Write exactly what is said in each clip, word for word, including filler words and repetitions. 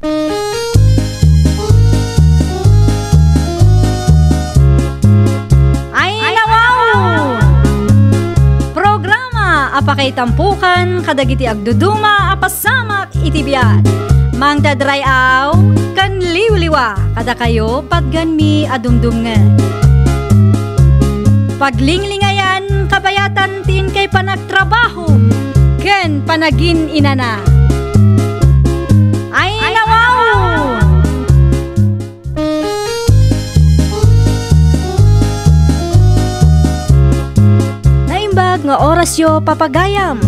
Ay, nawaw! Programa a pakaitampukan kadagiti agduduma a pasamak iti biag. Mangdadray-aw ken liwliwa kadakayo patgenmi a dumdumngeg. Paglinglingayan kabayatan ti inkay panagtrabaho ken panagin-inana. Ay, nawaw! Naimbag nga orasyo, papagayam.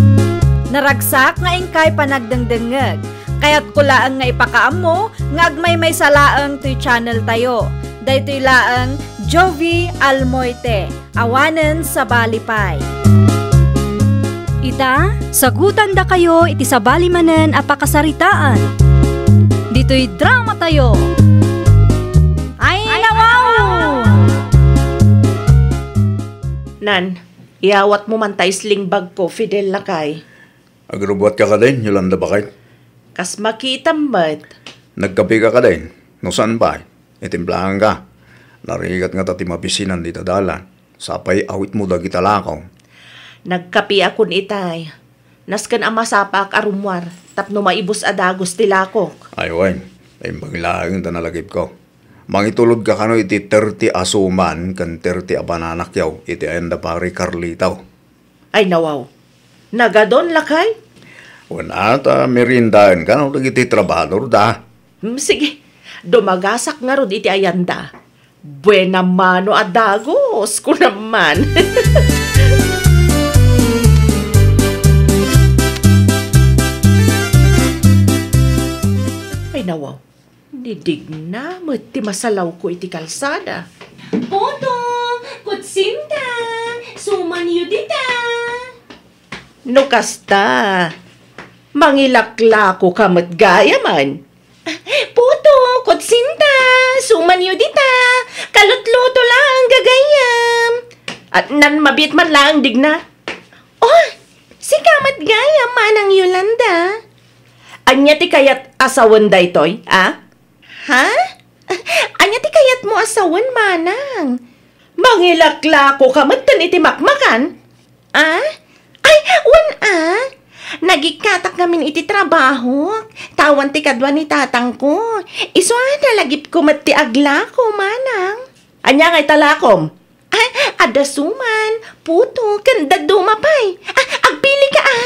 Naragsak nga inkay panagdengdengngeg. Kayatko laeng nga ipakaammo nga agmaymaysa laeng toy channel tayo. Daytoy laeng Jovi Almoite. Awanen sabali pay. Ita, sagutandakayo iti sabali manen a pakasaritaan. Ditoy drama tayo. Ay, nawaw! Nan, iyawatmo man ta islingbagko, Fidel, lakay. Agrubbuatka kadin, Yolanda, baket? Kas makitam met. Nagkapika kadin? No saan pay, itimplaanka. Narigat ngata ti mabisinan dita dalan. Sapay awitmo dagita lako. Nagkapiakon itay. Nasken a masapaak a rummuar tapno maibus a dagus ti lakok. Ay wen, imbag laeng ta nalagipko. Mangitulodka kano iti thirty a suman ken thirty a bananakyo iti ayan da Pari Carlito. Ay, nawaw. Nagadon, lakay? Wen, ta meriendaenka no dagiti trabahadorda. Hmm, sige. Dumagasak ngarud iti ayanda. Buena mano a dagus, kunam man. Ay, nawaw. Ni Digna met ti masalawko iti kalsada. Puto, kutsimta, sumanyo dita. No kasta, mangilaklakoka met gayamen. Puto, kutsimta, sumanyo dita. Kalutluto laeng gagayyem. At nan mabiit man laeng, Digna. Oh, sika met gayam, Manang Yolanda. Ania ti kayat a sawen daytoy, a? Ha? Ania ti kayatmo a sawen, manang? Mangilaklakoka metten iti makmakan? A? Ay, wen a. Nagikkatak ngamin iti trabahok. Ta awan ti kadua ni tatangko. Isu a nalagipko met ti aglako, manang. Ania ngay ta lakom? Ah, adda suman, puto, ken dadduma pay. Ah, agpilika, a.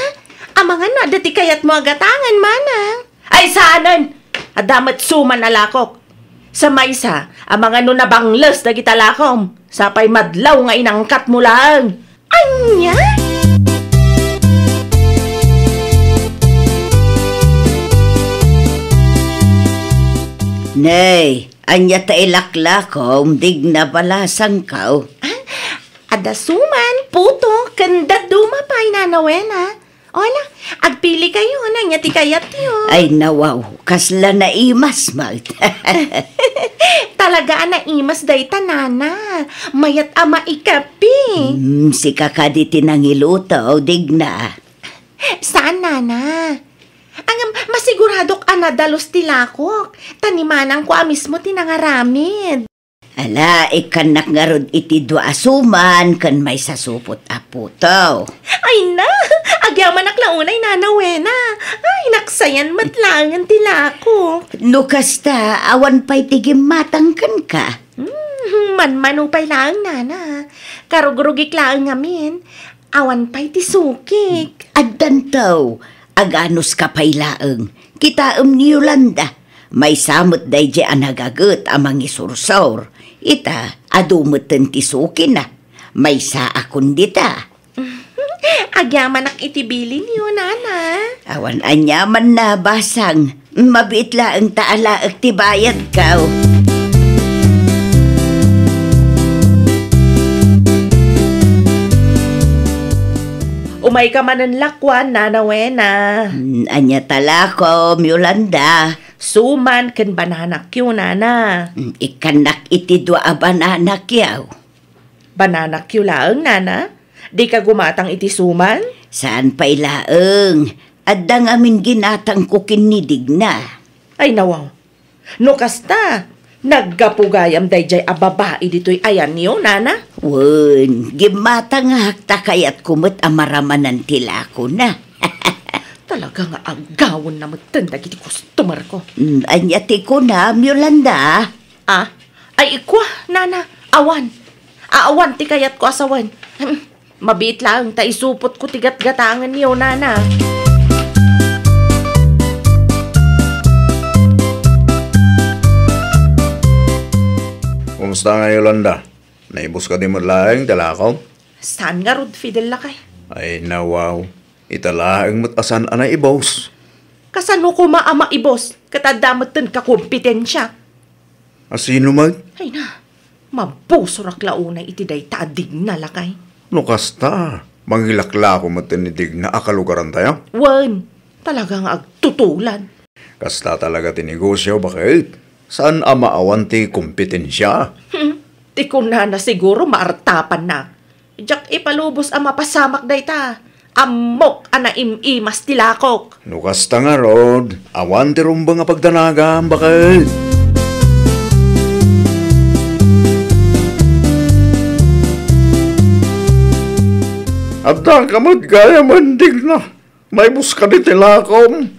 Amangan no adda ti kayatmo a gatangen, manang. Ay, saanen! Adda met suman a lakok. Sa maysa, amangan no nabangles dagita lakom. Sapay madlaw nga inangkatmo laeng. Ania? Nay, ania ta ilaklakom, Digna, balasangko? Ah, adda suman, puto, ken dadduma pay, Nana Wena. Ola, agpilikayo, ania ti kayatyo? Ay, nawaw, kasla naimas met. Talaga a naimas dayta, Nana. Mayat a maikapi. Hmm, sika kadi ti nangiluto, Digna? Saan, Nana. Ngem, masiguradok a nadalus ti lakok, ta ni manangko a mismo ti nangaramid. Ala, ikkannak ngarud iti dua a suman ken maysa supot a puto. Ay na! Agyamanak la unay, Nana Wena. Ay, naksayan met laengen ti lakok. No kasta, awan pay ti gimmatang kenka. Hmm, manmano pay laeng, Nana. Karugrugik laeng ngamin. Awan pay ti sukik. Addanto, aganuska pay laeng. Kitaem ni Yolanda. Maysa met daydiay a nagaget a mangisursor. Ita, adu metten ti sukina. Maysaakon dita. Agyamanak iti bilinyo, Nana. Awan aniamanna, basang. Mabiit laeng ta alaek ti bayadko. Umayka manen lakuan, Nana Wena. Hmm, ania ta lakom, Yolanda? Suman ken bananakyo, Nana. Hmm, ikkannak iti dua a bananakyo. Bananakyo laeng, Nana? Dika gumatang iti suman? Saan pay laeng. Adda ngamin ginatangko ken ni Digna. Ay, nawaw. No kasta, naggapu gayam daydiay a babai ditoy ayanyo, nana? Wen, gimmatangak ta kayatko met a maramanan ti lakona. Talaga nga aggawenna metten dagiti customer ko. Mm, ania ti kunam, Yolanda? Ah? Ay, ikua, nana, awan. A, awan ti kayatko a sawen. Hmm, mabiit laeng ta isupotko ti gatgatangenyo, nana. Kumusta nga, Yolanda? Naibos kadi met laeng ti lakom? Saan ngarud, Fidel, lakay? Ay, nawaw. Ita laeng met a saan a naibos. Kasano koma a maibos ket adda metten kakompetensia? A sino met? Ay na, mabusorak la unay iti dayta a digna, lakay. No kasta, mangilaklako metten ni digna a kalugarantayo? Wen, talaga nga agtutulad. Kasta talaga ti negosyo, baket? Saan a maawan ti kompetensia? Hmm, ti kunana siguro maartapanna. Diak ipalubos a mapasamak dayta. Ammok a naim-imas ti lakok. No kasta ngarud, awan ti rumbeng a pagdanagam, baket. Adda ka met gayam a digna. Maibos kadi ti lakom?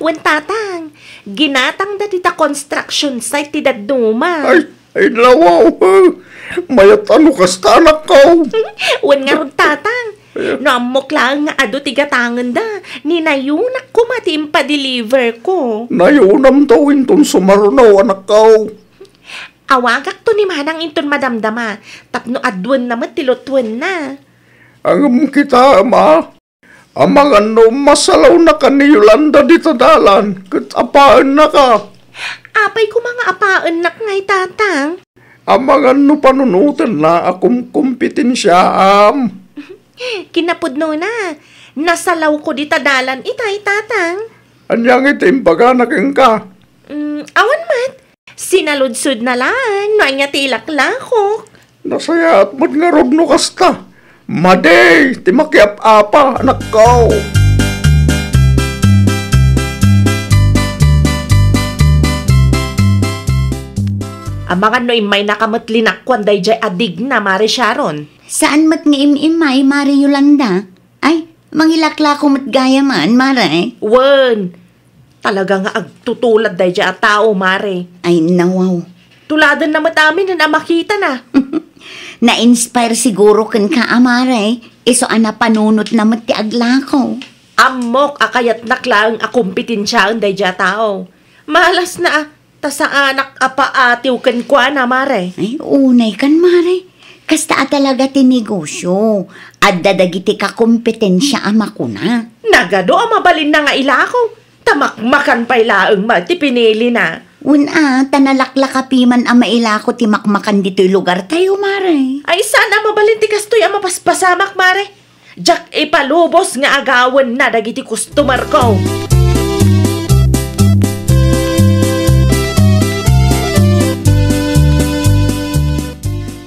Wen, tatang. Ginatangda dita construction site ti dadduma. Ay, ay, nawaw. Mayat a no kasta, anakko. Wen ngarud, tatang. Ay. No ammok laeng nga adu ti gatangenda, ni nayunak koma ti impadeliver ko. Nayunamto inton sumarno, anakko. Awagakto ni manang inton madamdama, tapno aduenna met ti lutuenna. Ngem kita, ama. Amangan no masalawnaka ni Yolanda dita dalan, ket apaennaka. Apay koma nga apaennak ngay, tatang? Amangan no panunotenna a kumkompetensiaam. Kinapudnona, nasalawko dita dalan itay, tatang. Ania ngay ti imbagana kenka? Mm, awan met. Sinaludsodna laeng no ania ti ilaklakok. Nasayaat met ngarud no kasta. Madi ti makiap-apa, anakko. Amangan no immaynaka met linakkuan daydiay a digna, Mare Sharon. Saan met nga im-immay, Mare Yolanda? Ay, mangilaklako met gayaman, Mare. Wen, talaga nga agtutulad daydiay a tao, Mare. Ay, nawaw. Tuladenna met aminen a makitana. Na-inspire siguro kenka a, Mare, isu a napanunotna met ti aglako. Ammok a kayatnak laeng a kompetensiaen daydiay a tao. Malasna a, ta saanak a paatiw kenkuana, Mare. Ay, unay kan, Mare. Kasta a talaga ti negosyo. Adda dagiti kakompetensia a makuna. Nagadu a mabalinna nga ilako, ta makmakan pay laeng met ti pinilina. Wen a, ta nalaklakapiman a mailako ti makmakan ditoy lugartayo, Mare. Ay, saan a mabalin ti kastoy a mapaspasamak, Mare. Diak ipalubos nga agawenna dagiti customer ko.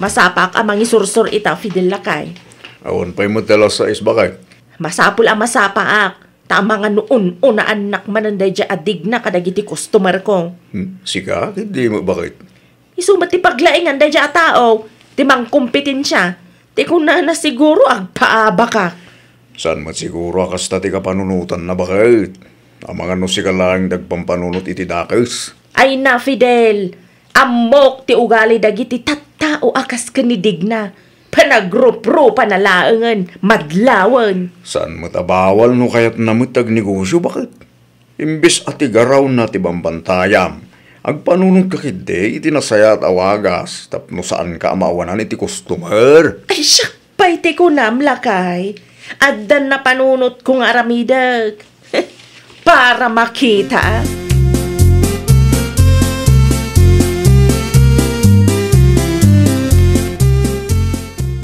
Masapaak a mangisursor ita, Fidel, lakay. Awan pay met ti alas sais, baket. Masapul a masapaak, ta amangan no un-unaannak manen daydiay a digna kadagiti customer ko. Hmm, sika, ket di met, baket. Isu met ti paglaingan daydiay a tao, ti mangkompetensia, ti kunana siguro agpaabaka. Saan met siguro a kasta ti kapanunotanna, baket? Amangan no sika laeng ti agpampanunot iti dakes. Ay na, Fidel, ammok ti ugali dagiti tattao a kas ken ni Digna. Panagruprupana laengen, madlawen. Saan met a bawal no kayatna met ti agnegosyo, baket? Imbes a ti garawna ti bambantayam, agpanunotka ketdi iti nasayaat a wagas tapno saanka a maawanan iti customer. Ay, siak pay ti kunam, lakay. Addan napanunotko nga aramidek. Para makita.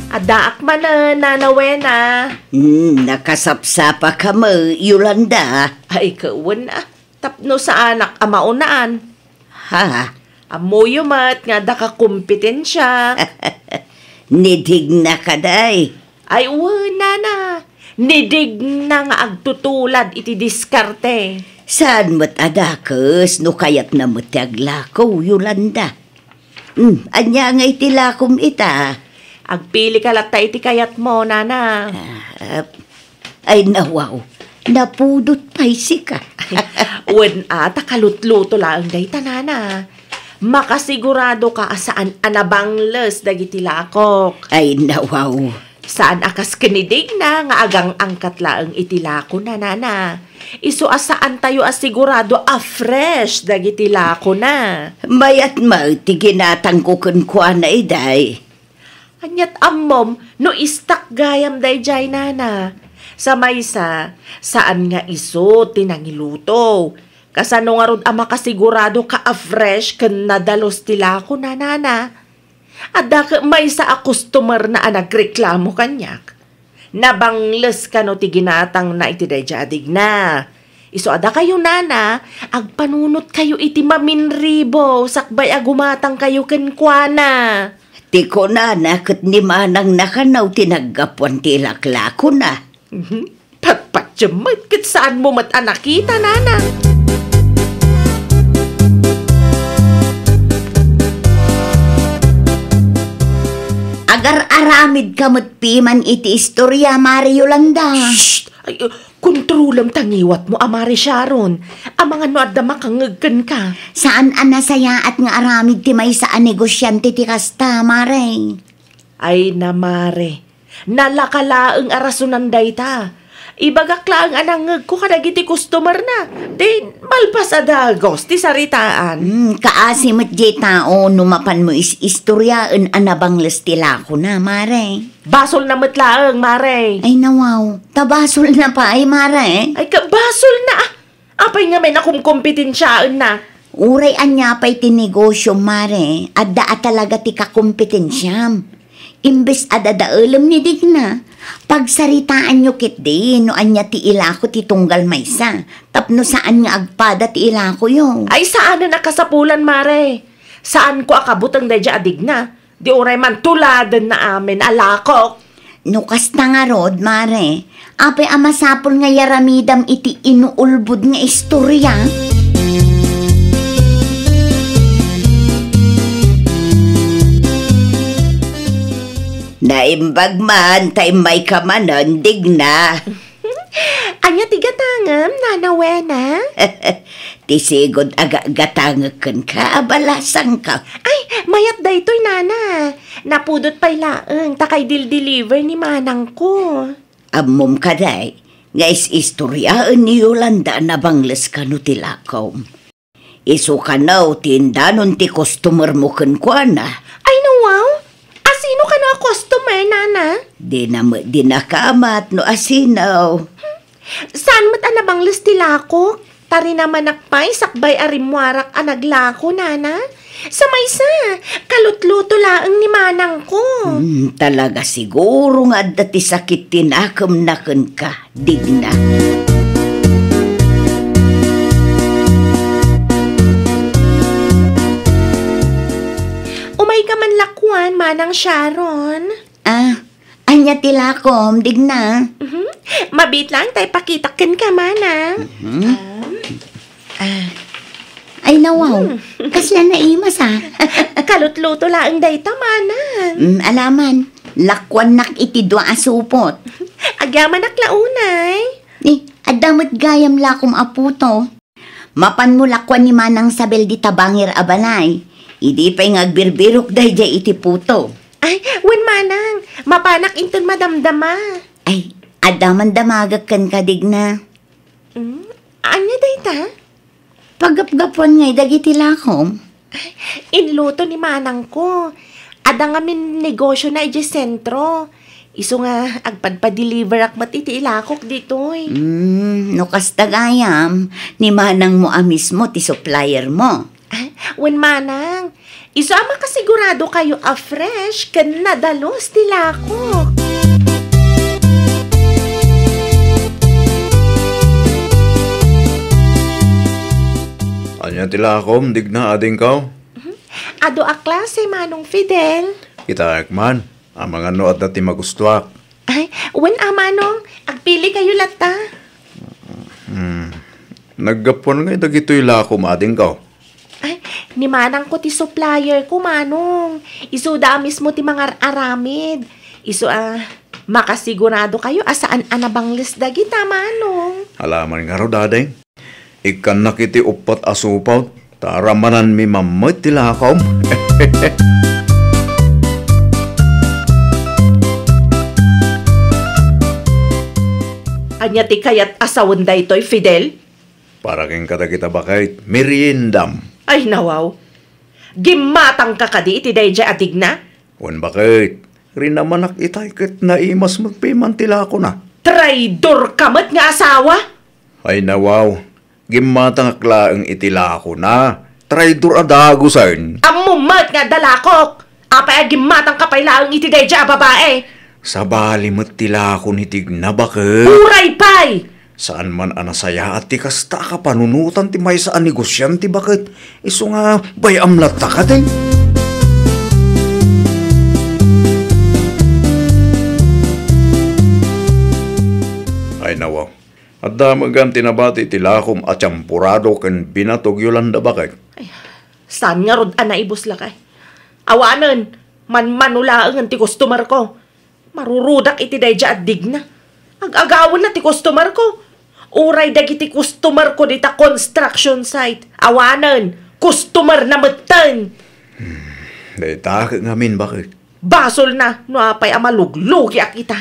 Addaak manen, Nana Wena. Hmm, nakasapsapaka met, Yolanda. Ay, kawen a. Tapno saanak a maunaan. Ha? Ammoyo met nga adda kakompetensia. Ni Digna kadi. Ay, wen, nana. Ni Digna nga agtutulad iti diskarte. Saan met a dakes no kayatna met ti aglako, Yolanda. Hmm, ania ngay ti lakom ita? Agpilika latta iti kayatmo, nana. Ah, ay, nawaw. Napudot pay sika. Wen a, ta kalutluto laeng dayta, nana. Makasigurado ka a saan a nabangles dagiti lakok. Ay, nawaw. Saan a kas ken ni Digna nga agang-angkat laeng iti lakona, nana. Isu a saantayo a sigurado a fresh dagiti lakona. Mayat met ti ginatangko kenkuana, iday. Aniat ammom no istak gayam daydiay, nana? Sa maysa, saan nga isu ti nangiluto. Kasano ngarud a makasigurado ka a fresh ken nadalus ti lakona, nana? Adda ket maysa a customer-na a nagreklamo kaniak. Nabangles kano ti ginatangna iti daydiay a Digna. Isu a dakayo, nana, agpanunotkayo iti maminribo sakbay a gumatangkayo kenkuana. Ti kunana ket ni manangna kano ti naggapuan ti laklakona. Mhm. Patpatiem met ket saanmo met a nakita, nana. Agar-aramidka met piman iti istoria, Mare Yolanda. Shh! Ay, uh, kontrolem ta ngiwatmo a Mare Sharon. Amangan no adda makangngeg kenka. Saan a nasayaat nga aramid ti maysa a negosiante ti kasta, Mare. Ay na, Mare. Nalaka laeng a rasonan dayta. Ibagak laeng a nangngegko kadagiti customer-na. Di, malpas a dagus ti saritaan. Hmm, kaasi met diay tao no mapanmo is-istoriaen a nabangles ti lakona, Mare. Basolna met laeng, Mare. Ay, nawaw. Ta basolna pay, Mare. Ay, ka, basolna, ah. Apay ngamin a kumkompetensiaenna? Uray ania pay ti negosio, Mare, adda a talaga ti kakompetensiam. Imbes a dadaelem ni Digna, pagsaritaanyo ketdi no ania ti ilako ti tunggal maysa, tapno saan nga agpada ti ilakoyo. Ay, saanen a kasapulan, Mare. Saanko a kabuteng daydiay a Digna. Di uray man tuladenna amin a lakok. No kasta ngarud, Mare, apay a masapul nga yaramidam iti inuulbod nga istoria? Naimbag man ta immayka manen, Digna. Ania ti gatangem, Nana Wena? Ti sigud a ga-, gatangek kenka a balasangko. Ay, mayat daytoy, Nana. Napudot pay laeng ta kay dil-deliver ni manangko. Ammom kadi nga is-istoriaen ni Yolanda a nabangles kano ti lakom. Isu kano ti indanon ti customer-mo kenkuana. Ay, nawaw? Asino kano a customer, Nana? Dina met, dina kaamat no asino. Saan met a nabangles ti lakok? Tarinamanak pay sakbay a rimmuarak a naglako, Nana. Sa maysa, kalutluto laeng ni manangko. Hmm, talaga siguro nga adda ti sakit ti nakemna kenka. Digna. Umayka man lakuan, Manang Sharon. Ah, ania ti lakom, Digna? Mhm. Mabiit laeng ta ipakitak kenka, Manang. Mhm. Ah. Ah. Ay, nawaw. Hmm. Kasla naimas, ah. Kalutluto laeng dayta, Manang. Mm, alaman. Lakuannak iti dua a supot. Agyamanak la unay. Eh, adda met gayam lakom a puto. Mapanmo lakuan ni Manang Sabel dita bangir a balay. Idi pay nga agbirbirok daydiay iti puto. Ay, wen, Manang. Mapanak inton madamdama. Ay, adda man damagek kenka, Digna. Mm, ania dayta? Paggapgapuan ngay dagiti lakom. Inluto ni manangko. Adda ngamin negosiona idiay sentro. Isu nga agpadpadeliverak met iti ilakok ditoy. Mm, no kasta gayam, ni manangmo a mismo ti suppliermo. Ah, wen manang, isu a makasiguradokayo a fresh ken nadalus ti lakok. Ania ti lakom, Digna, adingko? Mhm. Adu a klase, Manong Fidel. Kitaek man, amangan no adda ti magustuak. Ay, wen a, Manong, agpili kayo latta. Hmm. Naggapuan ngay dagitoy lakom, adingko? Ay, ni manangko ti supplier ko, Manong. Isuda a mismo ti mangar-aramid. Isu a makasigurado kayo a saan a nabangles dagita, Manong. Alaman ngarud, ading. Ikkannak iti uppat a supot, ta ramananmi mammet ti lakom. Ania ti kayat a sawen daytoy, Fidel? Para kenka dagita baket, meriendam. Ay, nawaw. Gimmatangka kadi iti daydiay a digna? Wen baket, rinamanak itay ket naimas met piman ti lakona. Traidor ka met nga asawa! Ay, nawaw. Gimmatangak laeng iti lakona. Traidor a dagusen. Ammom met nga adda lakok! Apay a gimmatangka pay laeng iti daydiay a babae? Sabali met ti lako ni Digna, baket. Uray pay! Saan man a nasayaat ti kasta a kapanunotan ti maysa a negosiante, baket. Isu nga bay-am latta kadi. Ay, nawaw. Adda met gayam ti nabati iti lakom a tiamporado ken binatog, Yolanda, baket. Ay, saan ngarud a naibuslak, ay? Awanen, manmano laengen ti customer ko. Marurudak iti daydiay a Digna. Ag-agawenna ti customer ko. Uray dagiti customer ko dita construction site. Awanen, customer na metten. Hmm, dayta ket ngamin, baket. Basolna no apay a maluglugiak ita.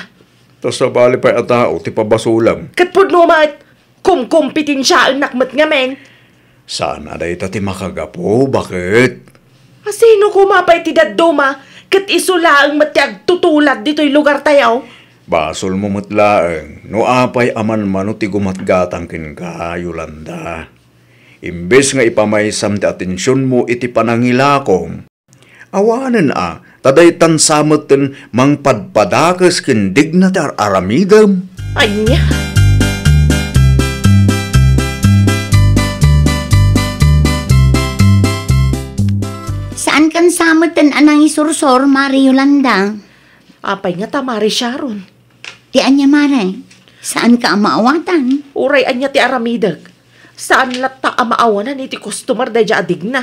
Ta sabali pay a tao ti pabasolem. Ket pudno met, kumkumpitensiaennak met ngamin. Saan a dayta ti makagapu, baket? A sino koma pay ti dadduma, ket isu laeng met ti agtutulad ditoy lugartayo? Basolmo met laeng no apay a manmano ti gumatgatang kenka, Yolanda. Imbes nga ipamaysam ti atensionmo iti panangilakom, awanen a, ta daytan sa metten mangpadpadakes ken Digna ti ar-aramidem. Ania? Saankan sa metten a nangisursor, Mare Yolanda? Apay ngata, Mare Sharon? Ti ania, Mare? Saanka a maawatan? Uray ania ti aramidek? Saan latta a maawanan iti customer daydiay a Digna.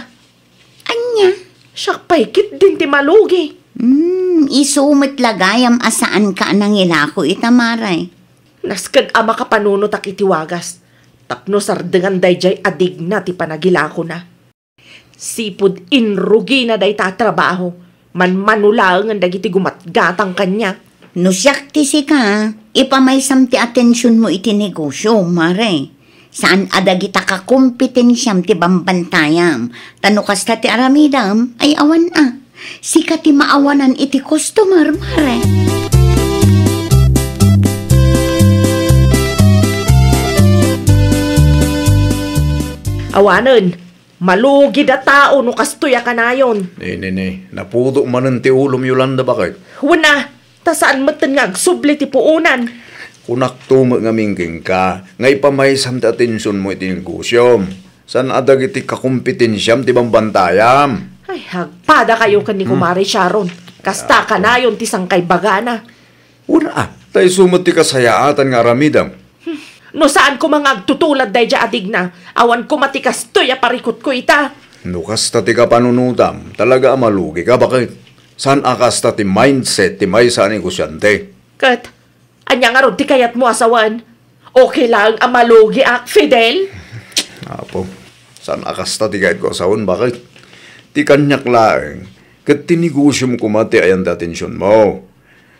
Ania? Siak pay ketdin ti malugi. Hmm, isu met la gayam a saanka a nangilako ita, Mare. Naskeg a makapanunotak iti wagas tapno sardengan daydiay a Digna ti panagilakona. Sipud inrugina dayta a trabaho, manmano laengen dagiti gumatgatang kaniak. No siak ti sika, ipamaysam ti atensionmo iti negosio, Mare. Saan a dagita kakompetensiam ti bambantayam. Ta no kasta ti aramidam, ay awan a. Sika ti maawanan iti customer, Mare. Awanen, malugi da tao no kastoy a kanayon. Ne, ne, ne. Napudo manen ti ulom, Yolanda, baket? Wen a, ta saan metten nga agsubli ti puonan. Kunakto met ngamin kenka nga ipamaysam ti atensionmo iti negosiom. Saan a dagiti kakompetensiam ti bambantayam. Ay, agpadakayo ken ni Kumare Sharon. Kasta kanayon ti sangkaibagana. Wen a, ta isu met ti kasayaatan nga aramidem. Hmm. No saan koma nga agtutulad daydiay a Digna, awan koma ti kastoy a parikutko ita. No kasta ti kapanunotam, talaga a malugika, baket? Saan a kasta ti mindset ti maysa a negosiante? Ket, ania ngarud ti kayatmo a sawen? Okay laeng a malugiak, Fidel? Apo, saan a kasta ti kayatko a sawen, baket? Ti kaniak laeng, ket ti negosiom koma ti ayan ti atensionmo.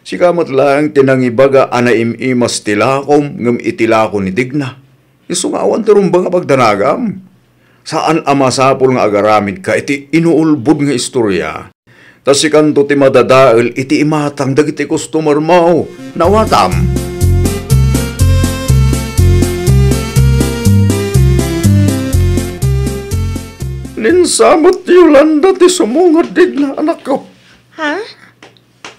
Sika met laeng ti nangibaga a naim-imas ti lakom ngem iti lako ni Digna. Isu nga awan ti rumbeng a pagdanagam. Saan a masapul nga agaramidka iti inuulbod nga istoria. Ta sikanto ti madadael iti imatang dagiti customermo. Naawatam? Ninsa met ti Yolanda ti sumungad, Digna, anakko. Ha?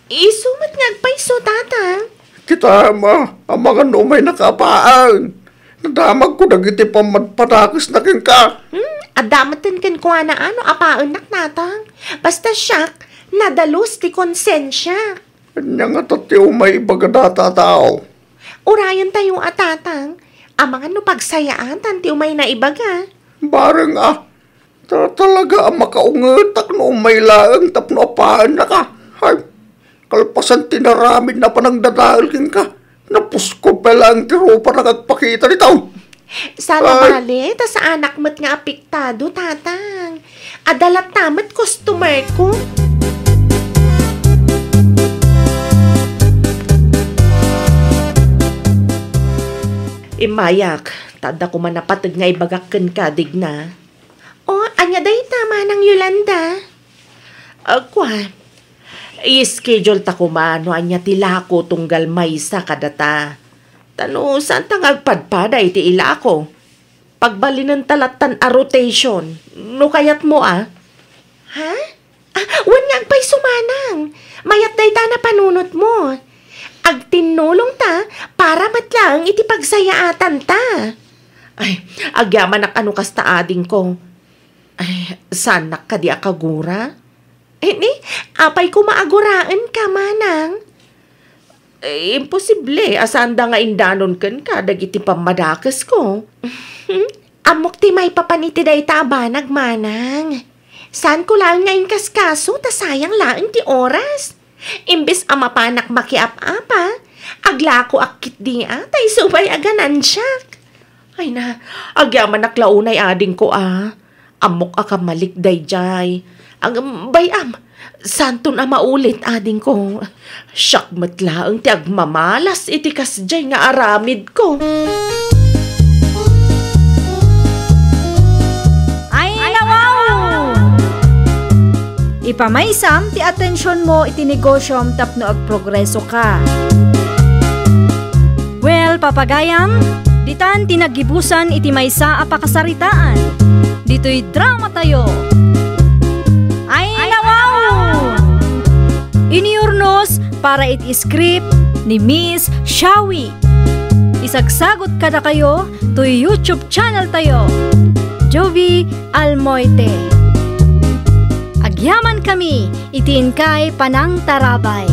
Isu met nga agpayso, Tatang. Kitaem a, amangan no umaynaka apaen. Nadamagko dagiti pammadpadakesna kenka. Hmm, adda metten kenkuana a no apaennak, Tatang. Basta siak, nadalus ti konsensiak. Ania ngata ti umay ibagada, Tatang? Urayentayo a, Tatang, Amangan no pagsayaatan ti umayna ibaga. Bareng a, ta-, talaga a makaungetak no umay laeng tapno apaennaka. Hay, kalpasan ti naramidna a panangdadael kenka, napuskop pay laeng ti rupana nga agpakita dita. Saan a bale, ta saanak met nga apektado, Tatang. Adda latta met customer ko. Immayak, ta adda koma napateg nga ibagak kenka, Digna. O, ania dayta, Manang Yolanda? Ah, kua, i-schedule ta koma no ania ti lako tunggal maysa kadata. Ta no, saanta nga agpadpada iti ilako. Pagbalinenta lattan a rotation, no kayatmo a. Ha? Ah, wen nga agpayso, Manang. Mayat dayta a panunotmo. Agtinnulongta para met laeng iti pagsayaatanta. Ay, agyamanak a no kasta, adingko. Ay, saanak kadi a kagura? Iti, apay koma a guraenka, Manang? Eh, imposible a saanda nga indanon kenka dagiti pammadakesko. Ammok ti maipapan iti dayta a banag, Manang. Saanko laeng nga inkaskaso ta sayang laeng ti oras. Imbes a mapanak makiap-apa, aglakoak ketdi a ta isu pay a ganansiak. Ay na, agyamanak la unay, adingko a. Ammok a kamalik daydiay. Ngem bay-am, saanton a maulit, adingko. Siak met laeng ti agmamalas iti kasdiay nga aramidko. Ay, nawaw! Ipamaysam ti atensionmo iti negosyom tapno agprogreso ka. Well, papagayam, ditan ti naggibusan iti maysa a pakasaritaan. Ditoy drama tayo. Ay, nawaw! Iniurnos para iti script ni Miss Shawi. Isagsagot kadakayo toy YouTube channel tayo, Jovie Almoite. Agyaman kami iti inkay panangtarabay.